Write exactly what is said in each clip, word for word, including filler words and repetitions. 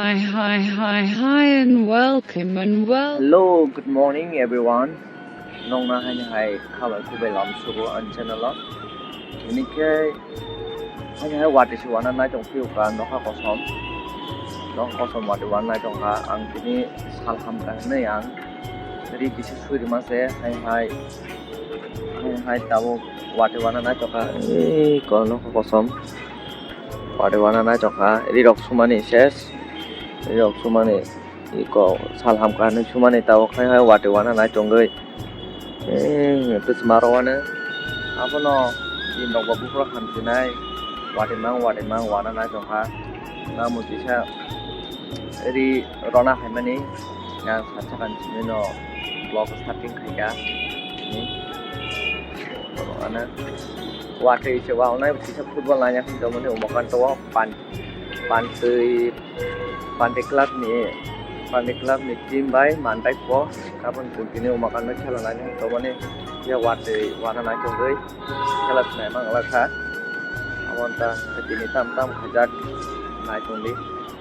Hi, hi, hi, hi, and welcome, and welcome. Hello, good morning, everyone. Nongna haini hai khabai kubai lam sugo ani channel o. Ini khe haini hai watwi se wana nai tong phiyokha nokha kosom. Nokha kosom watwi wana nai tongkha. Ang tini sal hamkha hinwi ang ri kisa sui rwma se haini hai. Haini hai tabuk watwi wana nai tongkha. Ei kok nokha kosom. Watwi wana nai tongkha. Rirok sumani ses. Rirok sumani. Iko sal hamkha hinwi sumani tabuk hai hai watwi wana nai tongwi. Ee, twi chwma rw wane. Abono ni nokbar buphuru hamchinai. Watwi mang watwi mang wana nai tongkha. Namo kisa ri rwna haimani. Yang sat sakani simi no vlog starting khaikha. Ni. Ano watwi se wa onai kisa football naina hinwi tongmani omo kanto o pan, pantwi, pantwi club ni, pantwi club ni team bai mantai po. Aboni pultini omo kanto khela naina hinwi tongmani ya watwi wana nai tongwi khela sinai manglakha. Amo wngkha tini tam tam khaijak nai tongdi.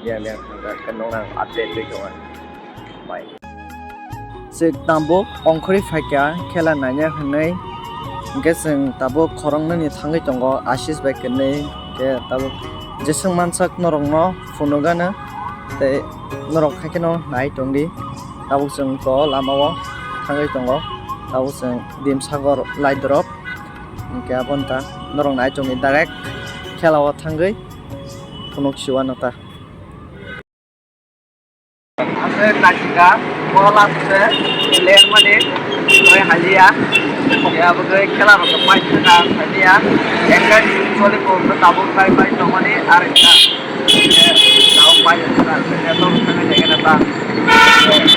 Yang yang khaijak khe nong nang update twi tongo. Bye. Chwng tabuk ongkhorwi phaikha khela naina hinwi, hinkhe chwng tabuk khoroknwini thangwi tongo, Ashish bai kwnwi, hinkhe tabuk jeswng mansak norokno phunukgano tei norok haikheno nai tongdi. Tabuk chwng to lamao thangwi tongo, tabuk chwng Dimsagor lai drop, hinkhe aboni ta norok nai tongdi direct khelao thangwi phunuk siwano ta. Ase naisika, bola se, player mani, noi halia, ya, bo khela rok pai saka, halia, ekta team choli ko, tabuk pai pai tongmani, ar ekta, tabuk pai saka, ya, to sana jaga na ta,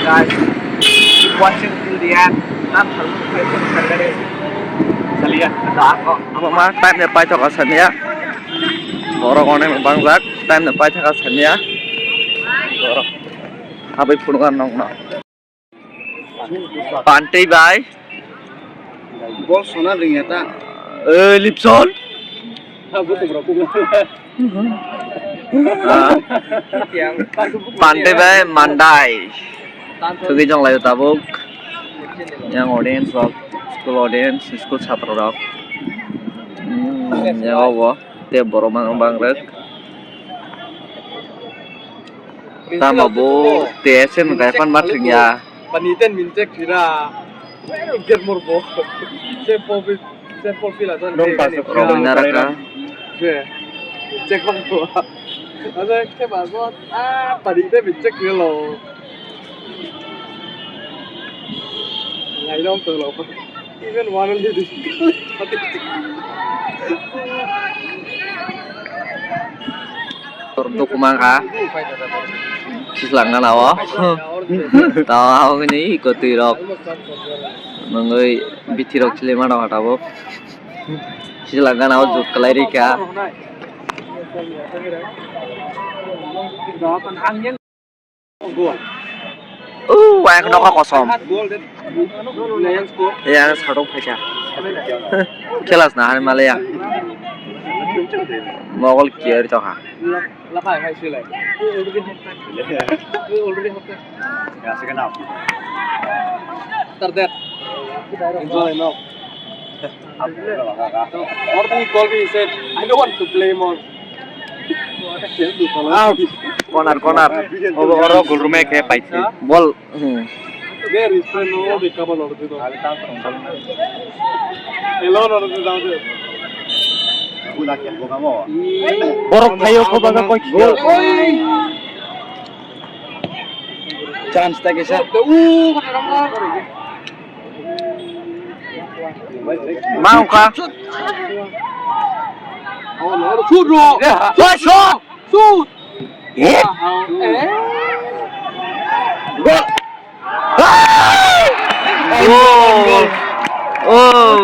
guys, keep watching till the end, not to miss the Salia, da ko. Ama ma time de pai to ka sania. Borok onek bangjak, time no paithaka sania. Borok. Abui phunukha nokno. Pantwi bai. Bol sona ringya ta. Eh, Lipson. Ah. Pantwi bai Mandai. Thugwi jonglaio tabuk. Yang audience rok, school audience, school chhatra rok. Hmm, yang obo. Tei borok mang bang rwk. Tamo bo T S M gai pan ma thwngya. Pani ten min check thira. Get more bo. Check po pi, check po pila ton. Rong pas rong na raka. Check bang bo. Ada ke ba bo. Ah, pani ten min check thira lo. Ngai dong to lo. Even one only this. Tor dukuma kha. Sislang na lao. Tao hao ni ko tui rok. Nungui bithi rok chili ma rok hata bo. Sislang na lao juk kalai ri kha. Oh, wah, kena kok kosong. Ya, satu pecah. Kelas nah, hari malah ya. Mogol kiar itu ha. Enjoy, no? Or he called me, he said, "I don't want to play more." Out. Corner, corner. Obo oro goal room e khe paisi. Ball. Hmm. There is friend, no, the couple of the. Hello, no, no, no, no. Borok phaio kho baga koi khio. Chance ta kisa. Ma wngkha. Shoot, bro. Shoot, shoot. Shoot. Eh? Goal. Hey! Oh. Oh.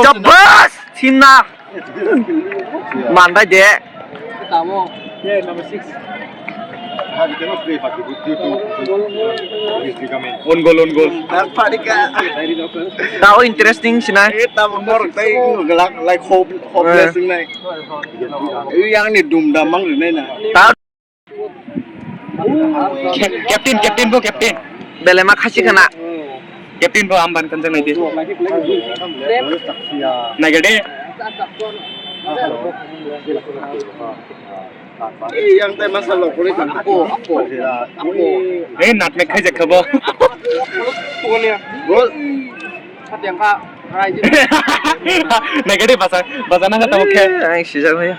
Jabas! Sinna. Mandai de. Tamo. Yeah, number six. On goal, on goal. Tao interesting sina. Eh, tamo norok tei like hope, hopeless nai. Yang ni dum dam mang rinai na. Tao Cap-, captain, captain bo, captain. Belai ma khasi khana. Captain bo amban kanjak nai di. Nai gade. Eh, yang tai masa lo kuri tang ko, ko. Eh, nutmeg khai jak khabo. Gol. Negative basa, basa na kata mukhe. Ang sijak nai.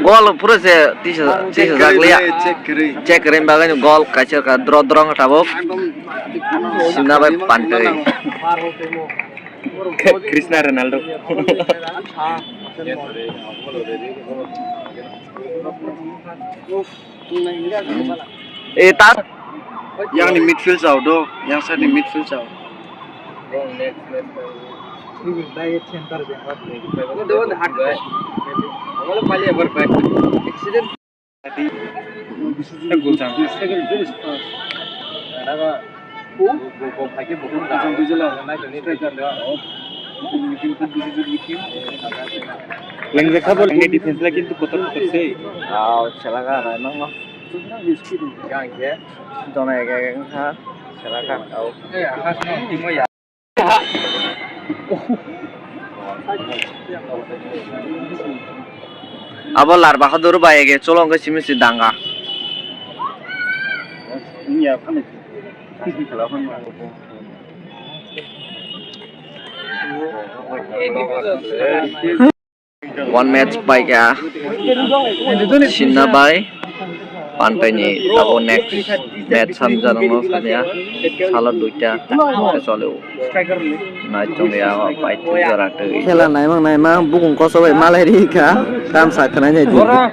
Gol pura se tisa, tisa jak liya. Check kiri. Check kiri bagani gol kaisa ka draw draw tabok. Simna bai pantwi. Krishna Ronaldo. Eh, tar. Yang ni midfield sao do, yang side ni midfield sao. Accident. Lengjak kha bo lengni defense la kintu kotor kotor se. Ah, selaka rai mangma. Jona ege ege kha selaka. Abo Lar Bahadur bai ege cholo hwnkhe simi se danga. One match paikha Sinna bai Pantaini abo next match samjak no sanya salo duita chole o. Nai chong ya bai jora twi. Khela naimang naimang bukung koso bai malai ri kha tam sa khwnai nai di. Oro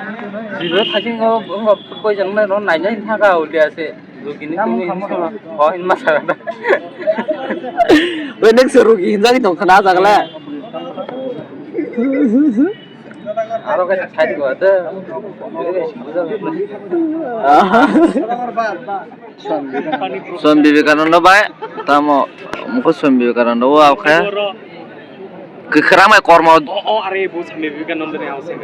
jibo thasing o football jang nai no nai nai thaka ulya se. Rugi ni tini hin sa. Oh, hin masa. Wei, next rugi hin jagwi tong khana jaga le. Aro khe side go ate. Swami Vivekananda bai tamo mukho Swami Vivekananda o khe kwkhwrang bai kormo. Oh, oh, are bo Swami Vivekananda ni house ni.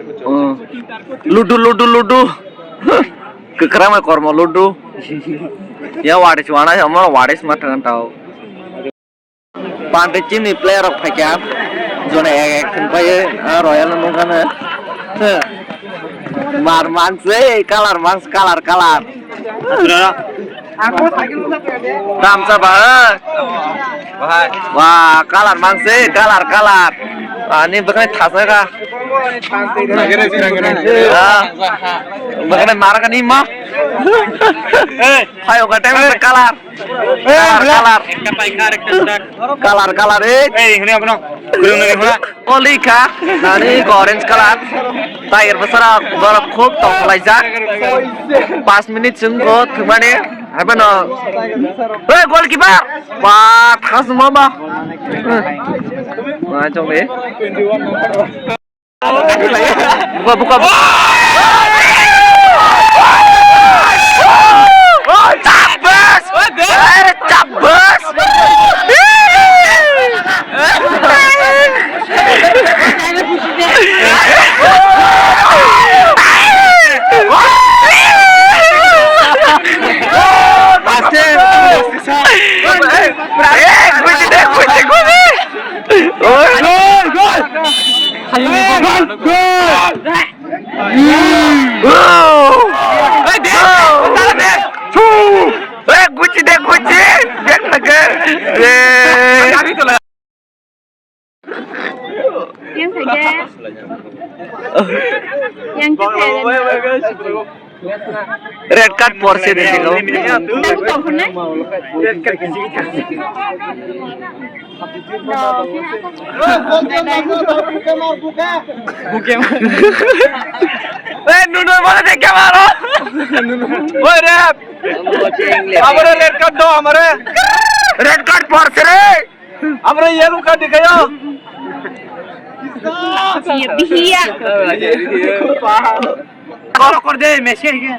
Ludu, ludu, ludu. Kwkhwrang bai kormo ludu. Ya waris wana ya mo waris ma thang tao. Pante chini player rok phaikha. Jone ek ek thung pai a royal no gana. Mar mangse color mangs color color. Tamsa ba. Bahai. Wah, color mangse color color. Ani bakhai thasa ka. Ah, bakhai mara ka ni ma. Hey, phayo ka time color. Color, color. Color, color, eh. Ei, hini abono. Kurung nini huna. Oli kha, nani orange color. Tiger basara, borok khub tonglaijak. Pas minute sung go thumani. Habano. Hey, goalkeeper. Ba, thas ma ba. Ma chong le. Buka, buka, buka. Cabas! Eh, cabas! Aste, aste, sa. Eh, kuchi de, kuchi, kuchi. Oi, gol, gol. Gol, gol. Eh, gucci de, gucci. Yang lagi. Eh. Yang saja. Yang kita. Red card porse de silo. Red card kisi kisi. Buke. Eh, nuno mana de kya maro? Oi, rep. Amare red card do, amare. Red card porse re. Amare yellow card dikhayo. Bihiya. Koro kor de, Messi ke.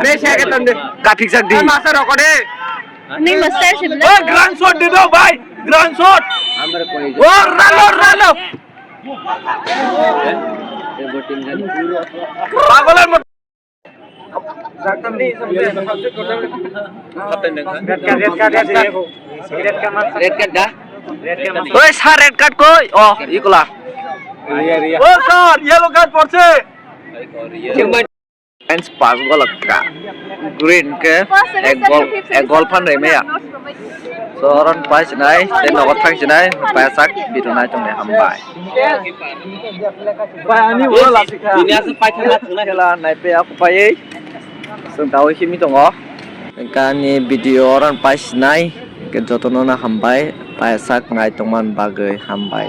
Messi ke ton de. Kapik jak di. Masa rokor de. Ning masa sibna. Oh, grand shot de do, bhai. Grand shot. Oh, ralo, ralo. Pagoler mot. Red card, red card, red card, red card, red card, red card, red card, red card, red card, red card, red card. Oi, sa red card koi. Oh, ikola. Oh, sir, yellow card porse. Orange pass golak ka. Green ke ek gol, ek gol phan remaya. So, orange pass nai, tei nogo thang sinai, pasak bitonai tongni hambai. Khela nai pe aku pai. Sung tawi himi tongo. Kani video oran pasinai, ke jotono na hambai, pasak nai tongman bagwi hambai.